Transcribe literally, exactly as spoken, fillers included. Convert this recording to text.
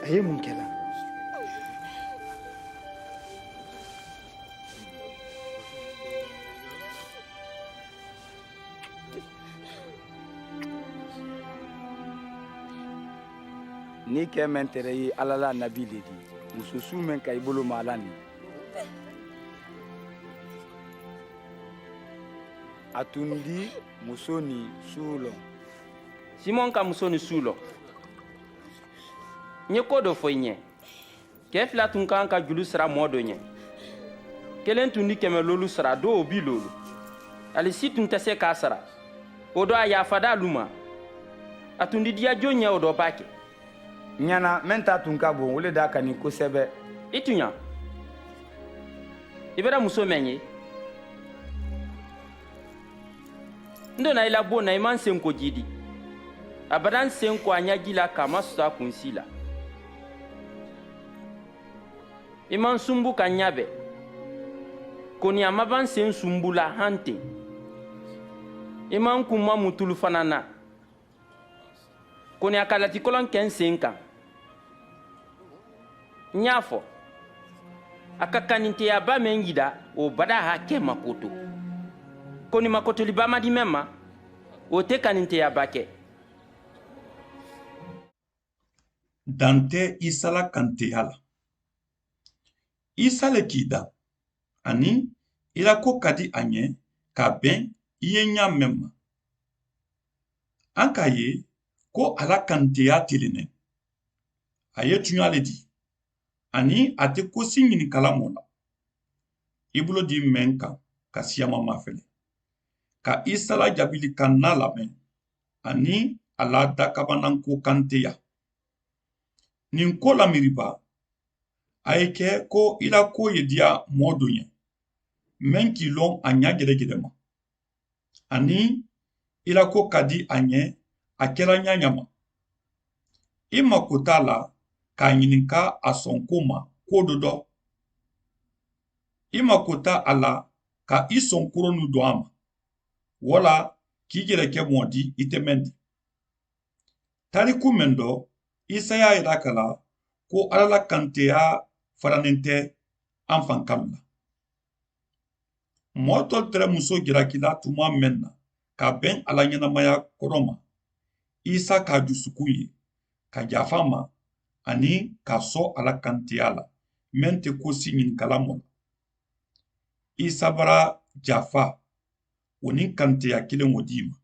A ye mun ke la? Ni ke mentere ye alla la nabi le di. Muso su men ka i bolo ma la ni a tundi muso ni suulo. Simon ka muso ni suulo. N ye ko do fo i ɲe. Ke fila tun ka ka julu sara moo do ɲe. Kelen tun di keme loolu sara do o bi loolu. Ali si tun te se ka sara. O do a yaafada luma. A tun di diya jo ɲe o do baake. Ɲana men ta tun ka bon wole da ka ni kosebe. I tuɲa. I bera muso men ye. N dona i la bo na i man senko jidi. Abada n senko a ɲaji la ka ma susa kunsi la. I man sumbu ka ɲabe. Koni a maban sen sumbu la hanten. I man kuma mutulu fanana. Koni a ka lati kolon ken sen kan. N y'a fo. A ka kaninteya ba men yida o bada ha ke makoto. Koni makotoli ba madi men ma. O te kaninteya ba ke. Dante isala kanteya la. Isale kida. Ani i la ko ka di a ɲe ka ben i ye ɲa men ma. An ka ye ko a la kanteya tilinen. A ye tuɲa le di. Ani a te kosi ɲinikala mo la. I bulo di men kan ka siyama mafele ka isala jabili kan na lamen. Ani a la dakabananko kanteya. Nin ko lamiriba a ye ke ko i la ko ye diya moo do ɲe. Men k'i lon a ɲa gedegede ma. Ani i la ko ka di a ɲe a kela ɲaɲa ma. I ma kota la k'a ɲininka a sonko ma ko do do. I ma kota a la ka i sonkoronu do a ma. Wala k'i gere ke moo di i te men di. Tariku men do isaya ye dakala ko alla la kanteya faraninte an fankalu la. Moo tolu tere muso jirakila tuma men na ka ben a la ɲenamaya kono ma, isa ka jusukun ye ka jafa ma ani ka so a la kanteya la men te kosi ɲininkala mo la. Isa bara jafa wo niŋ kanteya kiliŋo dii ma.